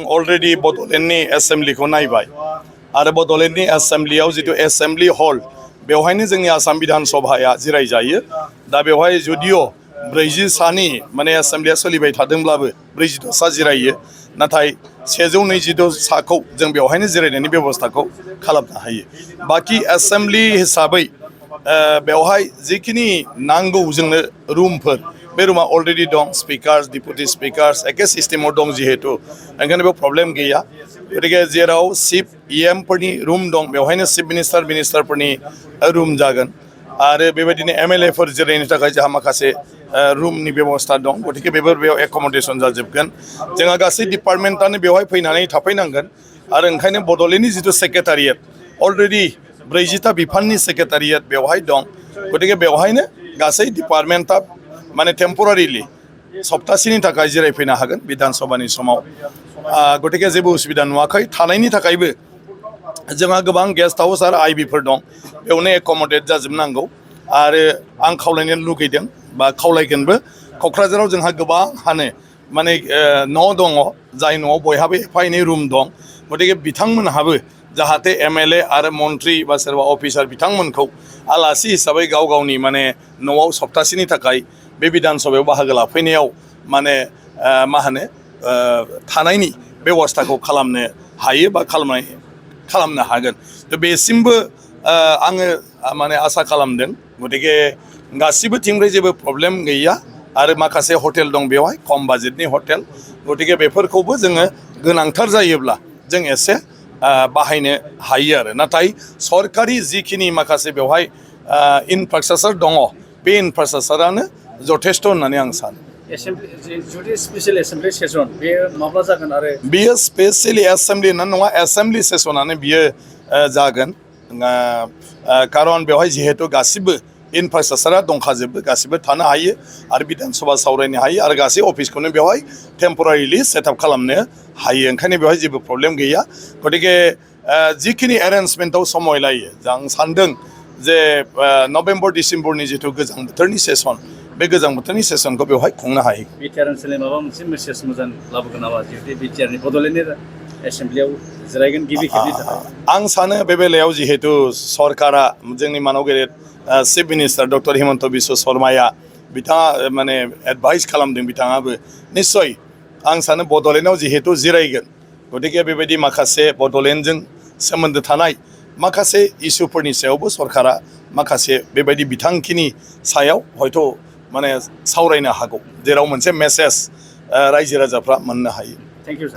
already बड'लेण्डनि एसेम्ब्लिखौ नायबाय आरो बड'लेण्डनि एसेम्ब्लियाव जितु एसेम्ब्लि हल बेवहायनो जोंनि आसाम बिधान सभाया जिरायजायो दा बेवहाय जुदिअ 40सानि माने एसेम्ब्लिया सोलिबाय थादोंब्लाबो 42सा जिरायो नाथाय 122 साखौ जों बेवहायनो जिरायनायनि बेबस्थाखौ खालामनो हायो बाखि एसेम्ब्लि हिसाबै बेवहाय जिखिनि नांगौ जोंनो रुमफोर बे रुमा अलरेडि दं स्पिकार्स डिपुटि स्पिकार्स एके सिस्टेमाव दं जिहेतु ओंखायनो बेयाव प्रब्लेम गैया गतिके जेराव चिफ फोरनि रुम दं बेवहायनो चिफ मिनिस्टारफोरनि रुम जागोन आरो बेबायदिनो MLA फोर जिरायनो थाखाय जोंहा माखासे रुमनि बेबस्था दं गतिके बेफोर बेयाव एकमडेसन जाजोबगोन जोंहा गासै डिपार्टमेन्टआनो बेवहाय फैनानै थाफैनांगोन आरो ओंखायनो बड'लेण्डनि जितु सेक्रेटारियेट अलरेडि 40टा बिफाननि सेक्रेटारियेट बेवहाय दं गतिके बेवहायनो गासै डिपार्टमेन्टआ माने टेम्परारिलि सप्तासेनि थाखाय जिरायफैनो हागोन बिधान सभानि समाव गतिके जेबो उसुबिदा नुवाखै थानायनि थाखायबो जोंहा गोबां गेस्ट हाउस आरो आइबिफोर दं बेयावनो एकमडेट जाजोबनांगौ आरो आं खावलायनो लुगैदों बा खावलायगोनबो क'क्राझाराव जोंहा गोबाङानो माने न' दङ जाय न'आव बयहाबो एफा एनै रुम दं गतिके बिथांमोनहाबो जाहाथे MLA आरो मन्त्रि बा सोरबा अफिसार बिथांमोनखौ आलासि हिसाबै गाव गावनि माने न'आव सप्तासेनि थाखाय बे बिधान सभायाव बाहागो लाफैनायाव माने मा होनो थानायनि बेबस्थाखौ खालामनो हायो बा खालामनो हागोन बेसिमबो आङो माने आसा खालामदों गतिके गासिबो थिंनिफ्राय जेबो प्रब्लेम गैया आरो माखासे हटेल दं बेवहाय खम बाजेटनि हटेल गतिके बेफोरखौबो जोङो गोनांथार जायोब्ला जों एसे बाहायनो हायो आरो नाथाय सरकारि जिखिनि माखासे बेवहाय इनफ्रास्ट्राक्चार दङ बे इनफ्रास्ट्राक्चारानो जथेस्थ' होननानै आं सानो स्पेसियेल एसेम्ब्लि सेसन बेयो माब्ला जागोन आरो बियो स्पेसियेलि एसेम्ब्लि होननानै नङा एसेम्ब्लि सेसनानो बियो जागोन खारन बेवहाय जिहेतु गासिबो इनफ्रास्ट्राक्चारा दंखाजोबो गासिबो थानो हायो आरो बिधान सभा सावरायनो हायो आरो गासै अफिसखौनो बेवहाय टेम्परारिलि सेटआप खालामनो हायो ओंखायनो बेवहाय जेबो प्रब्लेम गैया गतिके जिखिनि एरेन्जमेन्टआव समय लायो आं सानदों जे नभेम्बर डिसेम्बरनि जितु गोजां बोथोरनि सेसन बे गोजां बोथोरनि सेसनखौ बेवहाय खुंनो हायो बिटिआर ओनसोलनि माबा मोनसे मेसेज मोजां लाबोगोन नामा जिहेतु बिटिआरनि बड'लेण्डनि एसेम्ब्लियाव जिरायगोन गिबि खेबनि थाखाय आं सानो बे बेलायाव जिहेतु सरकारा जोंनि मानाव गेदेर chief minister doctor Himanta Biswa शर्माया बिथाङा माने एडभाइस खालामदों बिथाङाबो निस्सय आं सानो बड'लेण्डआव जिहेतु जिरायगोन गतिके बेबायदि माखासे बड'लेण्डजों सोमोन्दो थानाय माखासे इसुफोरनि सायावबो सरकारा माखासे बेबायदि बिथांखिनि सायाव हयथ' माने सावरायनो हागौ जेराव मोनसे मेसेज रायजो राजाफ्रा मोननो हायो थेंक इउ